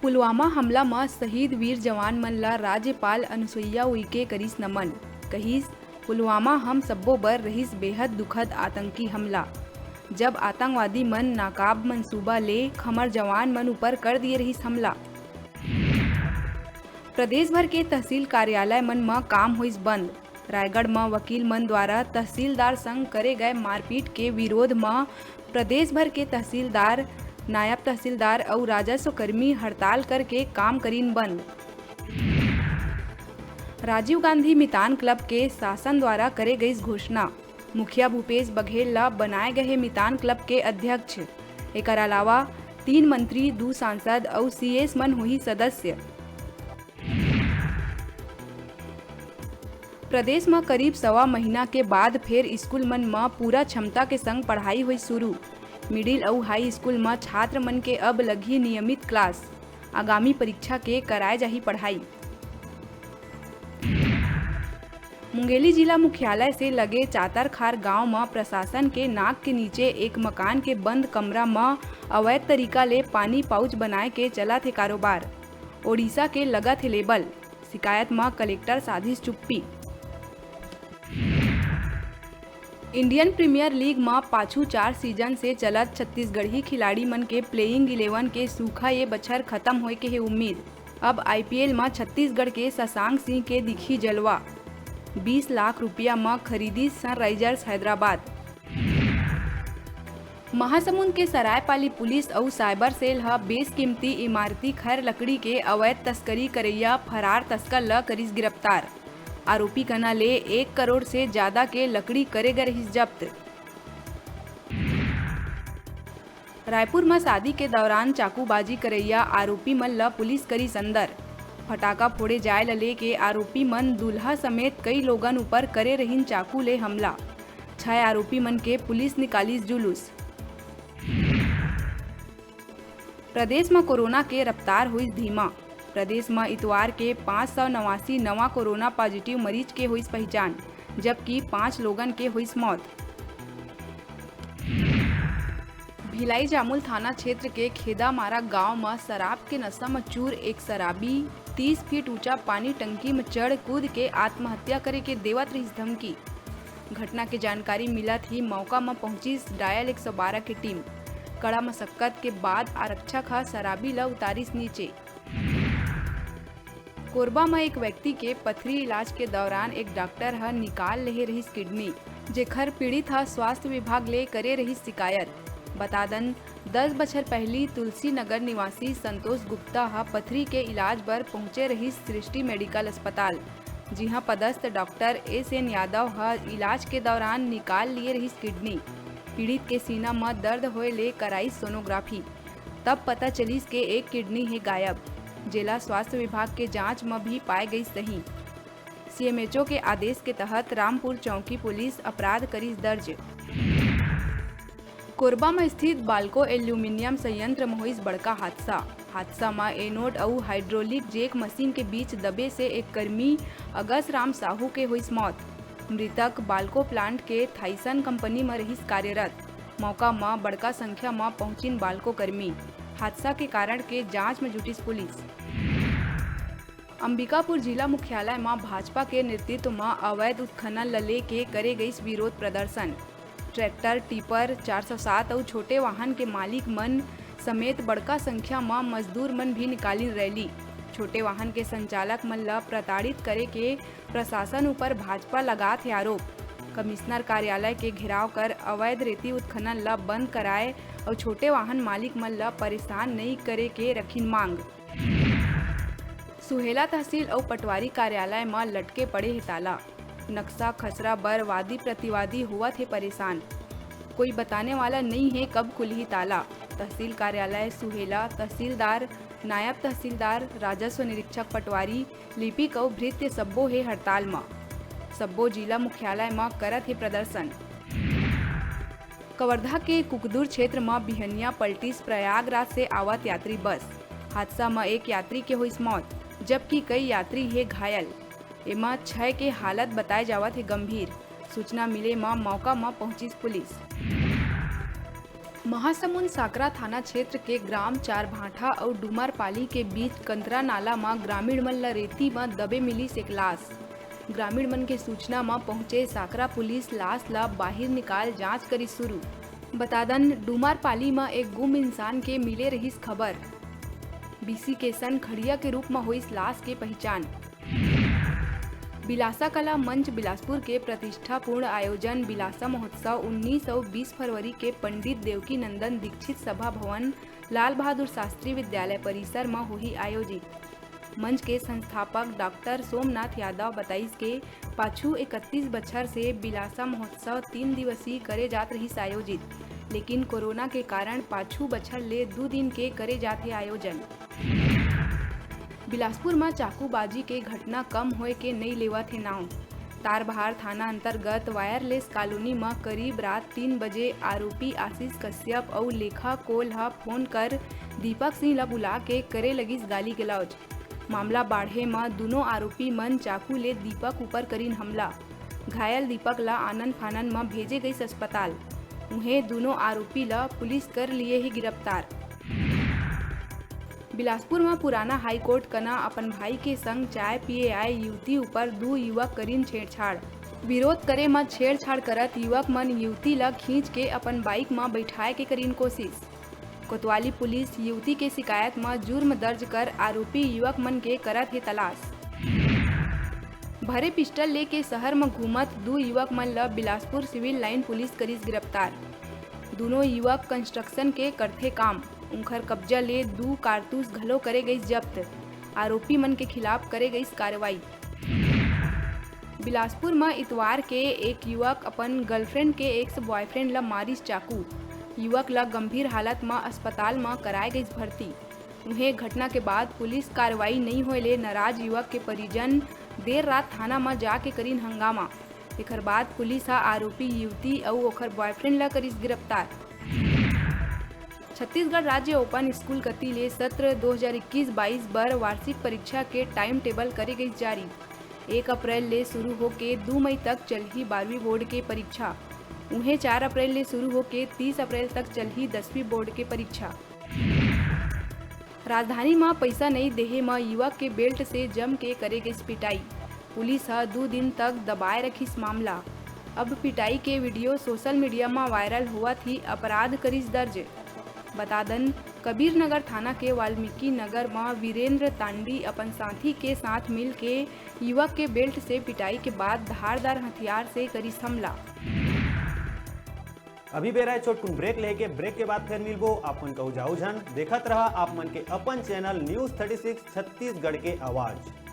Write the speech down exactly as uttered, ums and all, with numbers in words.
पुलवामा हमला म शहीद वीर जवान मन ल राज्यपाल अनुसुईया उइके करिस नमन। कहिस, पुलवामा हम सब्बो बर रहिस बेहद दुखद आतंकी हमला, जब आतंकवादी मन नाकाब मंसूबा ले हमर जवान मन ऊपर कर दिए रहिस हमला। प्रदेश भर के तहसील कार्यालय मन म काम होइस बंद। रायगढ़ म वकील मन द्वारा तहसीलदार संग करे गए मारपीट के विरोध म प्रदेश भर के तहसीलदार, नायब तहसीलदार अउ राजस्व कर्मी हड़ताल करके काम करीन बंद। राजीव गांधी मितान क्लब के शासन द्वारा करे गईस घोषणा। मुखिया भूपेश बघेल ल बनाए गए हे मितान क्लब के अध्यक्ष। एकर अलावा तीन मंत्री, दू सांसद अउ सीएस मन होही सदस्य। प्रदेश म करीब सवा महीना के बाद फेर स्कूल मन म पूरा क्षमता के संग पढ़ाई होई शुरू। मिडिल अउ हाई स्कूल म छात्र मन के अब लगही नियमित क्लास। आगामी परीक्षा के कराए जाही पढ़ाई। मुंगेली जिला मुख्यालय से लगे चातरखार गांव म प्रशासन के नाक के नीचे एक मकान के बंद कमरा म अवैध तरीका ले पानी पाउच बनाए के चलत हे कारोबार। ओडिशा के लगत हे लेबल। शिकायत म कलेक्टर साधिस चुप्पी। इंडियन प्रीमियर लीग म पाछू चार सीजन से चलत छत्तीसगढ़ी खिलाड़ी मन के प्लेइंग इलेवन के सूखा ये बछर खत्म होए के हे उम्मीद। अब आईपीएल म छत्तीसगढ़ के शशांक सिंह के दिखही जलवा। बीस लाख रुपया म खरीदिस सनराइजर्स हैदराबाद। महासमुंद के सरायपाली पुलिस अउ साइबर सेल ह बेसकीमती इमारती खैर लकड़ी के अवैध तस्करी करइया फरार तस्कर ल करिस गिरफ्तार। आरोपी कना ले एक करोड़ से जादा के लकड़ी करे गे रहिस जब्त। रायपुर म शादी के दौरान चाकूबाजी करइया आरोपी मन ल पुलिस करिस अंदर। फटाका फोड़े जाय ल लेके आरोपी मन दूल्हा समेत कई लोगन ऊपर करे रहिन चाकू ले हमला। छह आरोपी मन के पुलिस निकालिस जुलूस। प्रदेश म कोरोना के रफ्तार होइस धीमा। प्रदेश म इतवार के पाँच सौ नवासी नवा कोरोना पॉजिटिव मरीज के होइस पहिचान, जबकि पाँच लोगन के होइस मौत। भिलाई जामुल थाना क्षेत्र के खेदामारा गांव म शराब के नशा म चूर एक शराबी तीस फीट ऊंचा पानी टंकी म चढ़ कूद के आत्महत्या करे के देवत रहिस धमकी। घटना के जानकारी मिलत ही मौका म पहुंचिस डायल एक सौ बारह के टीम। कड़ा मशक्कत के बाद आरक्षक ह शराबी ल उतारिस नीचे। कोरबा म एक व्यक्ति के पथरी इलाज के दौरान एक डॉक्टर ह निकाल लेहे रहिस किडनी, जेखर पीड़ित ह स्वास्थ्य विभाग ले करे रहिस शिकायत। बता दन, दस बछर पहिली तुलसी नगर निवासी संतोष गुप्ता ह पथरी के इलाज बर पहुंचे रहिस सृष्टि मेडिकल अस्पताल, जिहां पदस्थ डॉक्टर एस एन यादव ह इलाज के दौरान निकाल लिए रहिस किडनी। पीड़ित के सीना म दर्द होए ले कराइस सोनोग्राफी। तब पता चलिस के एक किडनी हे गायब, जेला स्वास्थ्य विभाग के जांच म भी पाए गइस सही। सीएमएचओ के आदेश के तहत रामपुर चौकी पुलिस अपराध करिस दर्ज। कोरबा म स्थित बाल्को एल्यूमिनियम संयंत्र म होइस बड़का हादसा। हादसा म एनोड अउ हाइड्रोलिक जैक मशीन के बीच दबे से एक कर्मी अगस राम साहू के होइस मौत। मृतक बाल्को प्लांट के थाइसन कंपनी म रहिस कार्यरत। मौका म बड़का संख्या म पहुंचिन बाल्को कर्मी। हादसा के कारण के जांच म जुटिस पुलिस। अंबिकापुर जिला मुख्यालय म भाजपा के नेतृत्व म अवैध उत्खनन ल लेके करे गइस विरोध प्रदर्शन। ट्रैक्टर, टिपर, चार सौ सात अउ छोटे वाहन के मालिक मन समेत बड़का संख्या म मजदूर मन भी निकालिन रैली। छोटे वाहन के संचालक मन ल प्रताड़ित करे के प्रशासन ऊपर भाजपा लगात हे आरोप। कमिश्नर कार्यालय के घेराव कर अवैध रेती उत्खनन ल बंद कराए अउ छोटे वाहन मालिक मन ल परेशान नइ करे के रखिन मांग। सुहेला तहसील अउ पटवारी कार्यालय म लटके पड़े हे ताला। नक्शा खसरा बर वादी प्रतिवादी होवत हे परेशान। कोई बताने वाला नइ हे कब खुलही ताला। तहसील कार्यालय सुहेला, तहसीलदार, नायब तहसीलदार, राजस्व निरीक्षक, पटवारी, लिपिक अउ भृत्य सब्बो हे हड़ताल म। सब्बो जिला मुख्यालय म करत हे प्रदर्शन। कवर्धा के कुकदुर क्षेत्र म बिहनिया पलटिस प्रयागराज से आवत यात्री बस। हादसा म एक यात्री के होइस मौत, जबकि कई यात्री हे घायल। एमा छह के हालत बताए जावत हे गंभीर। सूचना मिले म मौका म पहुंचिस पुलिस। महासमुंद सांकरा थाना क्षेत्र के ग्राम चारभांठा अउ डूमरपाली के बीच कंतरा नाला म ग्रामीण मन ल रेती म दबे मिलिस एक लाश। ग्रामीण मन के सूचना म पहुंचे सांकरा पुलिस लाश ल बाहिर निकाल जांच करिस शुरू। बता दन, डूमरपाली म एक गुम इंसान के मिले रहिस खबर। बीसी के संग खड़िया के रूप म होइस लाश के पहिचान। बिलासा कला मंच बिलासपुर के प्रतिष्ठापूर्ण आयोजन बिलासा महोत्सव उन्नीस अउ बीस फरवरी के पंडित देवकी नंदन दीक्षित सभा भवन, लाल बहादुर शास्त्री विद्यालय परिसर म होही आयोजित। मंच के संस्थापक डॉक्टर सोमनाथ यादव बताइस के पाछू इकतीस बछर से बिलासा महोत्सव तीन दिवसीय करे जात रहिस आयोजित, लेकिन कोरोना के कारण पाछू बछर ले दू दिन के करे जात हे आयोजन। बिलासपुर म चाकूबाजी के घटना कम होए के नइ लेवत हे नाव। तारबहार थाना अंतर्गत वायरलेस कॉलोनी म करीब रात तीन बजे आरोपी आशीष कश्यप अउ लेखा कोल ह फोन कर दीपक सिंह ल बुला के करे लगिस गाली गलौज। मामला बाढ़े म दुनों आरोपी मन चाकू ले दीपक ऊपर करिन हमला। घायल दीपक ल आनन फानन म भेजे गइस अस्पताल। उहें, दुनों आरोपी ल पुलिस कर लिए ही गिरफ्तार। बिलासपुर म पुराना हाईकोर्ट कना अपन भाई के संग चाय पिए आए युवती ऊपर दू युवक करिन छेड़छाड़। विरोध करे म छेड़छाड़ करत युवक मन युवती ल खींच के अपन बाइक म बैठाए के करिन कोशिश। कोतवाली पुलिस युवती के शिकायत म जुर्म दर्ज कर आरोपी युवक मन के करत हे तलाश। भरे पिस्टल लेके शहर म घूमत दू युवक मन ल बिलासपुर सिविल लाइन पुलिस करिस गिरफ्तार। दुनों युवक कंस्ट्रक्शन के करथे काम। उंखर कब्जा ले दू कारतूस घलो करे गइस जब्त। आरोपी मन के खिलाफ करे गइस कार्रवाई। बिलासपुर म इतवार के एक युवक अपन गर्लफ्रेंड के एक्स बॉयफ्रेंड ल मारिस चाकू। युवक ल गंभीर हालत म अस्पताल म कराए गइस भर्ती। उहें, घटना के बाद पुलिस कार्रवाई नइ होए ले नाराज युवक के परिजन देर रात थाना म जाके करिन हंगामा। एखर बाद पुलिस ह आरोपी युवती अउ ओखर बॉयफ्रेंड ल करिस गिरफ्तार। छत्तीसगढ़ राज्य ओपन स्कूल कति ले सत्र दो हज़ार इक्कीस बाईस बर वार्षिक परीक्षा के टाइम टेबल करे गइस जारी। एक अप्रैल ले शुरू होके दू मई तक चलही बारहवीं बोर्ड के परीक्षा। उहें, चार अप्रैल ले शुरू होके तीस अप्रैल तक चलही दसवीं बोर्ड के परीक्षा। राजधानी म पइसा नइ देहे म युवक के बेल्ट से जम के करे गइस पिटाई। पुलिस ह दू दिन तक दबाए रखिस मामला। अब पिटाई के वीडियो सोशल मीडिया म वायरल होवत ही अपराध करिस दर्ज। बता दन, कबीर नगर थाना के वाल्मीकि नगर म वीरेंद्र तांडी अपन साथी के साथ मिल के युवक के बेल्ट से पिटाई के बाद धारदार हथियार से करिस हमला। अभी बेरा हे छोटकुन ब्रेक लेके, ब्रेक के बाद फेर मिलबो। आप मन कहू जाऊ झन, देखत रहा आप मन के अपन channel news thirty six Chhattisgarh के आवाज़।